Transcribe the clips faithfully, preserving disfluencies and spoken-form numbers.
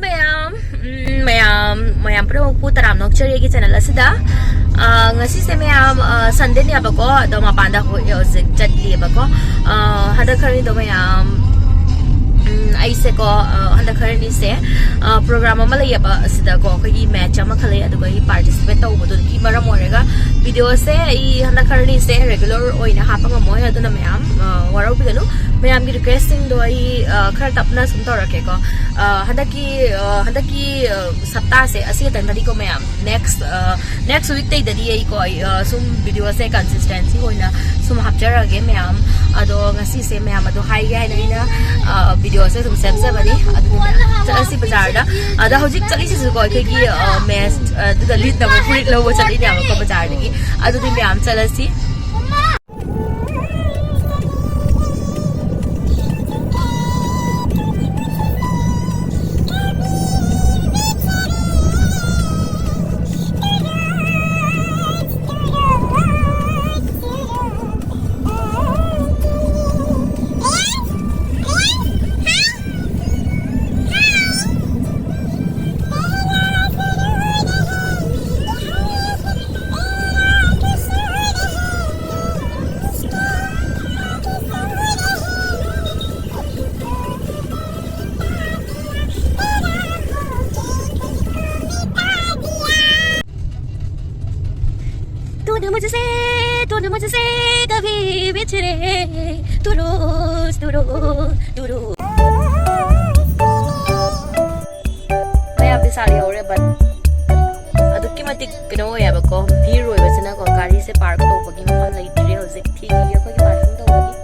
ꯃꯌꯥꯝ, ꯎꯝ, ꯃꯌꯥꯝ, ꯃꯌꯥꯝ ꯄꯨꯝꯅꯃꯛꯄꯨ ꯇꯔꯥꯝꯅ ꯑꯣꯛꯆꯔꯤ ꯑꯩꯒꯤ channel ꯑꯁꯤꯗ꯫ ꯑ, ꯉꯁꯤꯁꯦ ꯃꯌꯥꯝ, ꯑ, Sundayꯅꯦꯕꯀꯣ, ꯑꯗꯣ ꯃꯄꯥꯟꯗ ꯍꯧ-, ꯍꯧꯖꯤꯛ ꯆꯠꯂꯤꯑꯕꯀꯣ꯫ ꯑ, ꯍꯟꯗꯛ ꯈꯔꯅꯤꯗꯣ ꯃꯌꯥꯝ, ꯎꯝ, ꯑꯩꯁꯦꯀꯣ, ꯑ, ꯍꯟꯗꯛ ꯈꯔꯅꯤꯁꯦ, ꯑ, program ꯑꯃ ꯂꯩꯌꯦꯕ ꯑꯁꯤꯗꯀꯣ, ꯑꯩꯈꯣꯏꯒꯤ match ꯑꯃ ꯈꯜꯂꯦ, ꯑꯗꯨꯒ ꯑꯩ participate ꯇꯧꯕꯗꯨꯒꯤ ꯃꯔꯝ ꯑꯣꯏꯔꯒ videoꯁꯦ ꯑꯩ ꯍꯟꯗꯛ ꯈꯔꯅꯤꯁꯦ regular ꯑꯣꯏꯅ ꯍꯥꯞꯄ ꯉꯝꯃꯣꯏ, ꯑꯗꯨꯅ ꯃꯌꯥꯝ, ꯑ, ꯋꯥꯔꯧꯕꯤꯒꯅꯨ꯫ ꯃꯌꯥꯝꯒꯤ requestꯁꯤꯡꯗꯣ ꯑꯩ, ꯑ, ꯈꯔ ꯇꯞꯅ ꯁꯨꯝ ꯇꯧꯔꯛꯀꯦꯀꯣ꯫ ꯑ, ꯍꯟꯗꯛꯀꯤ, ꯑ, ꯍꯟꯗꯛꯀꯤ, ꯑ, ꯁꯞꯇꯥꯁꯦ ꯑꯁꯤ ꯈꯛꯇꯪꯗꯗꯤꯀꯣ ꯃꯌꯥꯝ, next, ꯑ, next weekꯇꯩꯗꯗꯤ ꯑꯩꯀꯣ, ꯑꯩ, ꯑ, ꯁꯨꯝ videoꯁꯦ consistency ꯑꯣꯏꯅ ꯁꯨꯝ ꯍꯥꯞꯆꯔꯛꯑꯒꯦ ꯃꯌꯥꯝ꯫ ꯑꯗꯣ ꯉꯁꯤꯁꯦ ꯃꯌꯥꯝ ꯑꯗꯣ ꯍꯥꯏꯒꯦ ꯍꯥꯏꯅ ꯑꯩꯅ, ꯑ, videoꯁꯦ ꯁꯨꯝ ꯁꯦꯝꯖꯕꯅꯤ꯫ ꯑꯗꯨꯅ ꯆꯠꯂꯁꯤ ꯕꯖꯥꯔꯗ꯫ ꯑꯗ ꯍꯧꯖꯤꯛ ꯆꯠꯂꯤꯁꯤꯁꯨꯀꯣ ꯑꯩꯈꯣꯏꯒꯤ, ꯑ, match, ꯑ, ꯑꯗꯨꯗ ꯂꯤꯠꯅꯕ ꯐꯨꯔꯤꯠ ꯂꯧꯕ ꯆꯠꯂꯤꯅꯦꯕꯀꯣ ꯕꯖꯥꯔꯗꯒꯤ꯫ ꯑꯗꯨꯗꯤ ꯃꯌꯥꯝ ꯆꯠꯂꯁꯤ꯫ तूने मुझसे, तूने मुझसे कभी बिछड़े, तू रोज, तू रोज, तू रोज। ꯃꯌꯥꯝꯗꯤ ꯁꯥꯔ ꯌꯧꯔꯦ, but ꯑꯗꯨꯛꯀꯤ ꯃꯇꯤꯛ ꯀꯩꯅꯣ ꯑꯣꯏꯌꯦꯕꯀꯣ, ꯚꯤꯔ ꯑꯣꯏꯕꯁꯤꯅꯀꯣ, ꯒꯥꯔꯤꯁꯦ park ꯇꯧꯕꯒꯤ ꯃꯐꯝ ꯂꯩꯇ꯭ꯔꯦ ꯍꯧꯖꯤꯛ꯫ ꯊꯤꯔꯤꯌꯦ ꯑꯩꯈꯣꯏꯒꯤ parking ꯇꯧꯕꯒꯤ꯫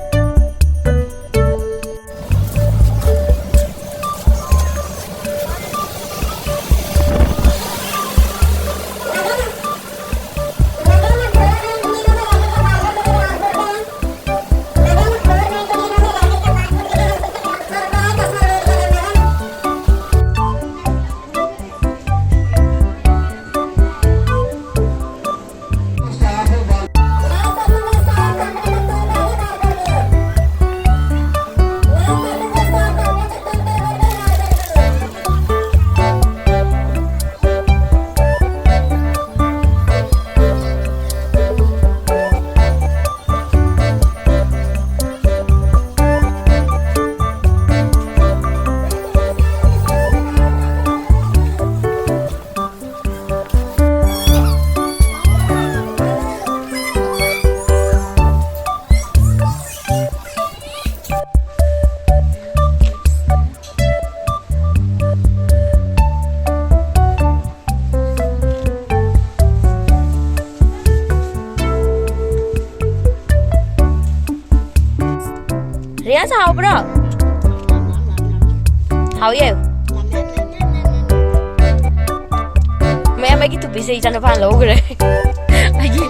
ꯌꯥꯝ ꯍꯥꯎꯕ꯭ꯔꯣ? ꯍꯥꯎꯌꯦ꯫ ꯃꯌꯥꯝ, ꯑꯩꯒꯤ ꯇꯨꯄꯤꯁꯦ ꯏꯆꯥꯅꯨꯄꯥꯅ ꯂꯧꯈ꯭ꯔꯦ꯫ ꯑꯩꯒꯤ,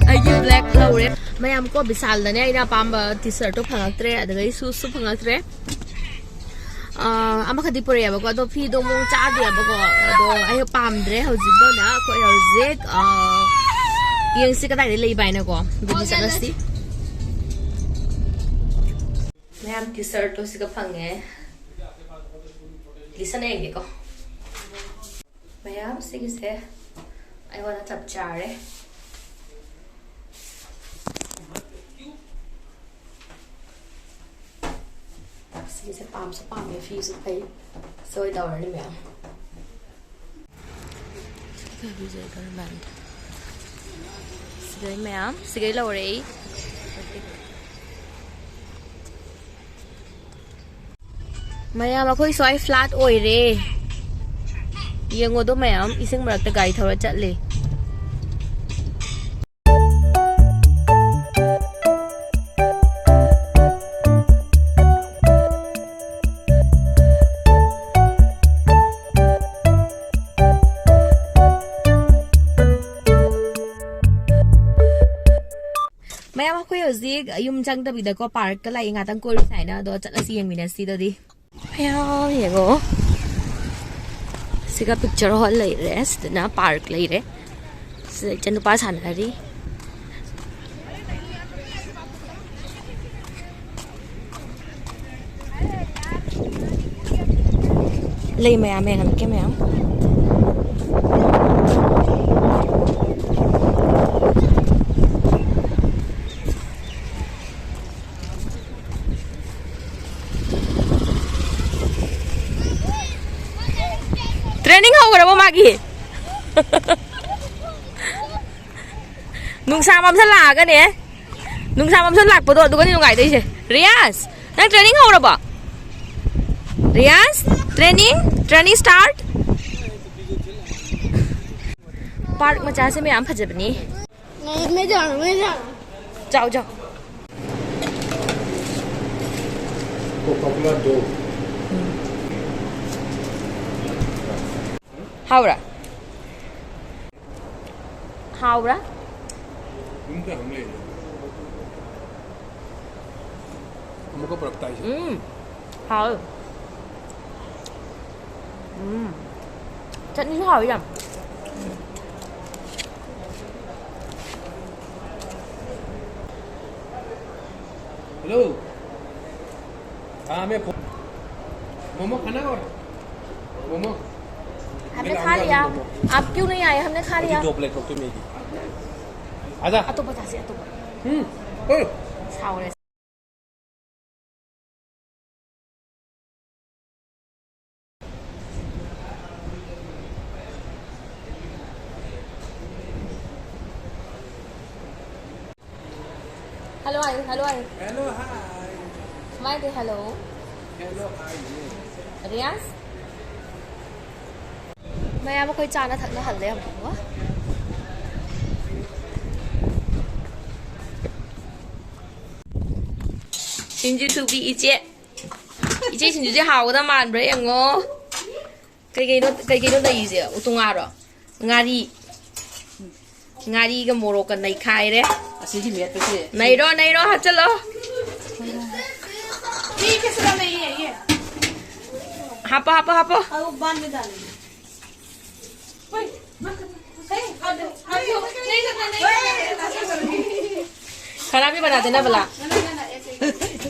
ꯑꯩꯒꯤ ꯕ꯭ꯂꯦꯛ ꯂꯧꯔꯦ꯫ ꯃꯌꯥꯝ ꯀꯣ, ꯕꯤꯁꯥꯜꯗꯅꯦ ꯑꯩꯅ ꯑꯄꯥꯝꯕ ꯇꯤ ꯁꯥꯔꯠꯇꯣ ꯐꯪꯉꯛꯇ꯭ꯔꯦ, ꯑꯗꯨꯗꯒꯤ ꯁꯨꯁꯁꯨ ꯐꯪꯉꯛꯇ꯭ꯔꯦ꯫ ꯑꯥ, ꯑꯃꯈꯛꯇꯤ ꯄꯨꯔꯛꯑꯦꯕꯀꯣ, ꯑꯗꯣ ꯐꯤꯗꯣ ꯃꯑꯣꯡ ꯆꯥꯗꯦꯕꯀꯣ, ꯑꯗꯣ ꯑꯩ ꯄꯥꯝꯗ꯭ꯔꯦ ꯍꯧꯖꯤꯛꯇꯣꯅ꯫ ꯑꯩꯈꯣꯏ ꯍꯧꯖꯤꯛ, ꯑꯥ, ꯌꯦꯡꯁꯤ ꯀꯗꯥꯏꯗ ꯂꯩꯕ ꯍꯥꯏꯅꯀꯣ, ꯑꯗꯨꯗꯤ ꯆꯠꯂꯁꯤ꯫ ꯃꯌꯥꯝ, ꯇꯤ ꯁꯥꯔꯠꯇꯣ ꯁꯤꯒ ꯐꯪꯉꯦ꯫ ꯂꯤꯁꯟꯅ ꯌꯦꯡꯒꯦꯀꯣ꯫ ꯃꯌꯥꯝ, ꯁꯤꯒꯤꯁꯦ ꯑꯩꯉꯣꯟꯗ ꯆꯞ ꯆꯥꯔꯦ꯫ ꯁꯤꯒꯤꯁꯦ ꯄꯥꯝꯁꯨ ꯄꯥꯝꯃꯦ, ꯐꯤꯁꯨ ꯐꯩ꯫ ꯁꯣꯏꯗꯧꯔꯅꯤ ꯃꯌꯥꯝ꯫ ꯁꯤꯒꯩ ꯃꯌꯥꯝ ꯁꯤꯒꯩ ꯂꯧꯔꯦ ꯑꯩ꯫ ꯃꯌꯥꯝ, ꯑꯩꯈꯣꯏ ꯁ꯭ꯋꯥꯏ ꯐ꯭ꯂꯥꯠ ꯑꯣꯏꯔꯦ꯫ ꯌꯦꯡꯉꯣꯗꯣ ꯃꯌꯥꯝ, ꯏꯁꯤꯡ ꯃꯔꯛꯇ ꯒꯥꯔꯤ ꯊꯧꯔ ꯆꯠꯂꯦ꯫ ꯃꯌꯥꯝ, ꯑꯩꯈꯣꯏ ꯍꯧꯖꯤꯛ ꯌꯨꯝ ꯆꯪꯗꯕꯤꯗꯀꯣ, ꯄꯥꯔꯛꯇ ꯂꯥꯛꯏ, ꯉꯥꯛꯇꯪ ꯀꯣꯏꯔꯨꯁꯦ ꯍꯥꯏꯅ꯫ ꯑꯗꯣ ꯆꯠꯂꯁꯤ, ꯌꯦꯡꯃꯤꯟꯅꯁꯤ ꯑꯗꯨꯗꯤ꯫ ꯃꯌꯥꯝ ꯌꯦꯡꯉꯣ, ꯁꯤꯒ ꯄꯤꯛꯆꯔ ꯍꯣꯜ ꯂꯩꯔꯦ, ꯁꯤꯗꯅ ꯄꯥꯔꯛ ꯂꯩꯔꯦ, ꯁꯤꯗ ꯏꯆꯟ ꯅꯨꯄꯥ ꯁꯥꯟꯅꯔꯤ꯫ ꯂꯩ ꯃꯌꯥꯝ ꯌꯦꯡꯍꯜꯂꯛꯀꯦ ꯃꯌꯥꯝ꯫ ꯇ꯭ꯔꯦꯅꯤꯡ ꯍꯧꯈ꯭ꯔꯕꯣ ꯃꯥꯒꯤ? ꯅꯨꯡꯁꯥ ꯃꯝꯁꯜꯂꯛꯑꯒꯅꯦ, ꯅꯨꯡꯁꯥ ꯃꯝꯁꯜꯂꯛꯄꯗꯣ ꯑꯗꯨꯒꯅꯤ ꯅꯨꯡꯉꯥꯏꯗꯣꯏꯁꯦ꯫ ꯔꯤꯌꯥꯁ, ꯅꯪ ꯇ꯭ꯔꯦꯅꯤꯡ ꯍꯧꯔꯕꯣ? ꯔꯤꯌꯥꯁ, ꯇ꯭ꯔꯦꯅꯤꯡ, ꯇ꯭ꯔꯦꯅꯤꯡ ꯁ꯭ꯇꯥꯔꯠ꯫ ꯄꯥꯔꯛ ꯃꯆꯥꯁꯦ ꯃꯌꯥꯝ ꯐꯖꯕꯅꯤ꯫ ꯆꯥꯎ, ꯆꯥꯎ꯫ ꯍꯥꯎꯕ꯭ꯔꯥ? ꯍꯥꯎꯕ꯭ꯔꯥ? ꯑꯗꯨꯝ ꯀꯌꯥꯝ ꯂꯩꯔꯤ? ꯑꯃꯨꯛꯀ ꯄꯨꯔꯛ ꯇꯥꯏꯁꯦ꯫ ꯎꯝ, ꯍꯥꯎꯋꯦ꯫ ꯎꯝ, ꯆꯠꯅꯤꯁꯨ ꯍꯥꯎꯋꯤ ꯌꯥꯝ꯫ Hello. हाँ, मैं फो-, मोमो खाना और मोमो। हमने मैं खा लाऊंगा लिया। अभी मोमो। आप क्यों नहीं आए? हमने खा मुझे लिया। दो प्लेट रोटी मैगी। आजा। ꯑꯇꯣꯞꯄ ꯆꯥꯁꯤ, ꯑꯇꯣꯞꯄ꯫ ꯎꯝ꯫ ꯍꯣꯏ꯫ ꯁꯥꯎꯔꯦ꯫ Hello, hi, hello, hi. Hello, hi. ꯃꯥꯏꯗꯤ hello. Hello, hi. ꯔꯤꯌꯥꯁ? ꯃꯌꯥꯝ ꯑꯩꯈꯣꯏ ꯆꯥꯅ ꯊꯛꯅꯍꯜꯂꯦ ꯑꯃꯨꯛ꯫ ꯁꯤꯡꯖꯨ ꯁꯨꯕꯤ ꯏꯆꯦ꯫ ꯏꯆꯦ, ꯁꯤꯡꯖꯨꯁꯦ ꯍꯥꯎꯒꯗꯕ ꯃꯥꯟꯕ꯭ꯔꯥ ꯌꯦꯡꯉꯣ꯫ ꯀꯩꯀꯩꯅꯣ, ꯀꯩꯀꯩꯅꯣ ꯂꯩꯔꯤꯁꯦ? ꯎꯇꯣꯡꯉꯥꯔꯣ? ꯉꯥꯔꯤ꯫ ꯉꯥꯔꯤꯒ ꯃꯣꯔꯣꯛꯀ ꯅꯩꯈꯥꯏꯔꯦ꯫ ꯑꯁꯤꯒꯤ ꯃꯦꯠꯄꯁꯦ꯫ ꯅꯩꯔꯣ, ꯅꯩꯔꯣ, ꯍꯥꯞꯆꯜꯂꯣ꯫ ꯍꯥꯞꯄꯣ, ꯍꯥꯞꯄꯣ, ꯍꯥꯞꯄꯣ꯫ खाना भी बना देना भला।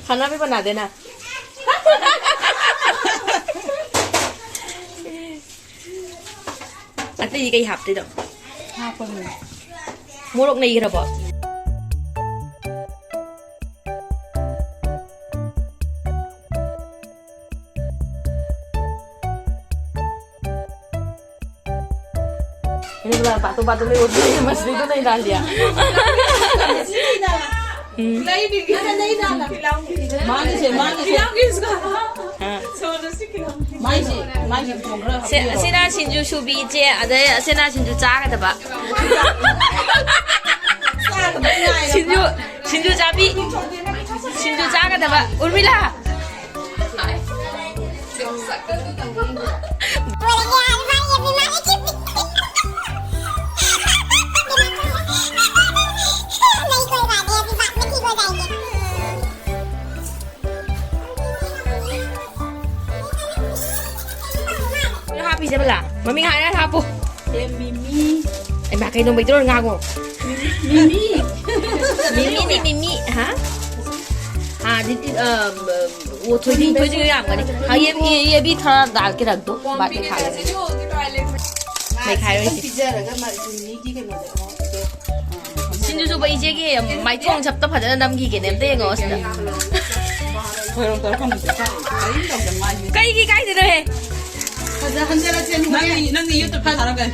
खाना भी बना देना। ꯑꯇꯩꯗꯤ ꯀꯩ ꯍꯥꯞꯇꯣꯏꯅꯣ? ꯍꯥꯞꯄꯅꯤ꯫ ꯃꯣꯔꯣꯛ ꯅꯩꯈ꯭ꯔꯕꯣ? ये वाला बातों बातों में वो भी मछली तो नहीं डाल दिया। ꯎꯝ꯫ नहीं दीदी, नहीं डाला। मांझी से, मांझी से। खिलाऊंगी इसको। हाँ। जबरदस्ती खिलाऊंगी। मांझी, मांझी प्रोग्राम। ꯁꯦ, ꯑꯁꯤꯅ ꯁꯤꯡꯖꯨ ꯁꯨꯕꯤ ꯏꯆꯦ, ꯑꯗꯩ ꯑꯁꯤꯅ ꯁꯤꯡꯖꯨ ꯆꯥꯒꯗꯕ꯫ ꯆꯥꯒꯗꯕ ꯉꯥꯏꯔꯕ꯫ ꯁꯤꯡꯖꯨ, ꯁꯤꯡꯖꯨ ꯆꯥꯕꯤ꯫ ꯁꯤꯡꯖꯨ ꯆꯥꯒꯗꯕ꯫ ꯎꯔꯃꯤꯂꯥ꯫ ꯍꯥꯞꯄꯤꯁꯦ ꯕꯂꯥ, ꯃꯃꯤꯡ ꯍꯥꯏꯔ ꯍꯥꯞꯄꯨ꯫ ꯃꯤꯃꯤ꯫ ꯏꯃꯥ, ꯀꯩꯅꯣ ꯃꯩꯇꯩꯂꯣꯟ ꯉꯥꯡꯉꯣ꯫ ꯃꯤꯃꯤ꯫ ꯃꯤꯃꯤꯅꯤ, ꯃꯤꯃꯤ꯫ ꯍꯥ? ꯍꯥ, ꯗꯤ, ꯗꯤ, ꯑ, ꯑ, ꯑꯣ, ꯊꯣꯏꯗꯤꯡ, ꯊꯣꯏꯗꯤꯡ ꯌꯥꯝꯒꯅꯤ꯫ ꯍꯥ, ꯌꯦ, ꯌꯦ, ꯌꯦ ꯕꯤ ꯊꯣꯔꯥ ꯗꯥꯜ ꯀꯦ ꯔꯛ ꯗꯣ, ꯕꯥꯠ ꯃꯦ ꯈꯥ ꯂꯦ꯫ ꯃꯩꯈꯥꯏꯔꯣꯏꯁꯦ꯫ ꯁꯤꯡꯖꯨꯁꯨ ꯏꯆꯦꯒꯤ ꯃꯥꯏꯊꯣꯡ ꯁꯞꯇ ꯐꯖꯅ ꯅꯝꯈꯤꯒꯦꯅꯦ, ꯑꯝꯇ ꯌꯦꯡꯉꯛꯑꯣ ꯁꯤꯗ꯫ ꯀꯩꯒꯤ ꯀꯥꯏꯗꯅꯣꯍꯦ? ꯐꯖꯍꯟꯖꯔꯛꯁꯦ, ꯅꯪ, ꯅꯪꯗꯤ YouTube ꯊꯥꯔꯛꯀꯅꯤ꯫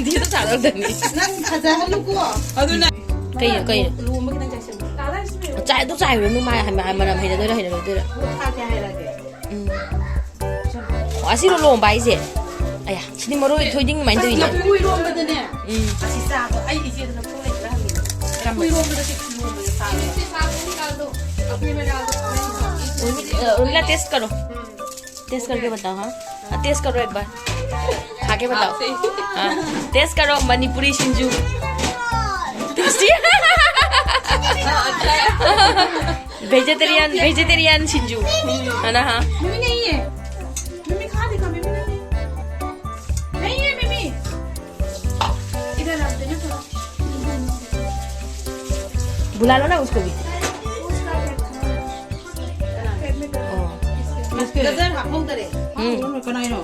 ꯗꯤꯗ ꯆꯥꯔꯛꯇꯅꯤ꯫ ꯅꯪ ꯐꯖꯍꯜꯂꯨꯀꯣ꯫ ꯑꯗꯨꯅ ꯀꯩꯅꯣ, ꯀꯩꯅꯣ? ꯂꯨꯍꯣꯡꯕ ꯈꯤꯇꯪ ꯆꯥꯏꯁꯤꯜꯂꯨ꯫ ꯆꯥꯏ, ꯑꯗꯨ ꯆꯥꯏꯔꯨꯔꯅꯨ, ꯃꯥ ꯍꯥꯏ-, ꯍꯥꯏ-, ꯃꯅꯝ ꯍꯩꯅꯗꯣꯏꯔꯥ, ꯍꯩꯅꯔꯣꯏꯗꯣꯏꯔꯥ? ꯊꯥꯛꯀꯦ ꯍꯥꯏꯔꯒꯦ꯫ ꯎꯝ꯫ ꯑꯣ, ꯑꯁꯤꯔꯣ ꯂꯨꯍꯣꯡꯕ ꯍꯥꯏꯁꯦ? ꯑꯌꯥ, ꯁꯤꯗꯤ ꯃꯔꯣꯏ ꯊꯣꯏꯗꯤꯡ ꯀꯃꯥꯏꯅ ꯇꯧꯔꯤꯅꯣ? ꯂꯐꯨ ꯏꯔꯣꯝꯕꯗ ꯎꯝ꯫ ꯑꯁꯤ ꯆꯥꯕ, ꯑꯩ ꯏꯆꯦꯗ ꯂꯐꯨ ꯂꯩꯕ꯭ꯔꯥ ꯍꯪꯉꯤꯅꯦ꯫ ꯂꯐꯨ ꯏꯔꯣꯝꯕꯗ ꯁꯤ ꯏꯔꯣꯝꯕꯁꯦ ꯆꯥꯕ꯫ ꯎꯔꯃꯤꯂꯥ, ꯇꯦꯁ ꯀꯔꯣ꯫ ꯇꯦꯁ ꯀꯔꯀꯦ ꯕꯇꯥꯎ, ꯍꯥ? ꯑ, ꯇꯦꯁ ꯀꯔꯣ ꯑꯦꯛ ꯕꯥꯔ꯫ ꯈꯥ ꯀꯦ ꯕꯇꯥꯎ꯫ ꯑ, ꯇꯦꯁ ꯀꯔꯣ ꯃꯅꯤꯄꯨꯔꯤ ꯁꯤꯡꯖꯨ꯫ ꯇꯦꯁꯇꯤ꯫ ꯚꯦꯖꯤꯇꯦꯔꯤꯌꯟ, ꯚꯦꯖꯤꯇꯦꯔꯤꯌꯟ ꯁꯤꯡꯖꯨ꯫ ꯍꯥ ꯅ, ꯍꯥ? ꯃꯤꯃꯤ ꯅꯍꯤ ꯍꯦ꯫ ꯃꯤꯃꯤ ꯈꯥ ꯗꯦꯈꯥ, ꯃꯤꯃꯤ ꯅꯍꯤ ꯍꯦ꯫ ꯅꯍꯤ ꯍꯦ ꯃꯤꯃꯤ꯫ ꯏꯙꯔ ꯂꯥ ꯗꯦꯅꯥ ꯊꯣꯔꯥ꯫ ꯕꯨꯂꯥ ꯂꯣ ꯅ ꯎꯁꯀꯣ ꯚꯤ꯫ ꯑꯣ꯫ ꯒꯖꯔ ꯍꯥꯞꯍꯧꯗꯔꯦ꯫ ꯎꯝ꯫ ꯀꯅꯥꯏꯅꯣ?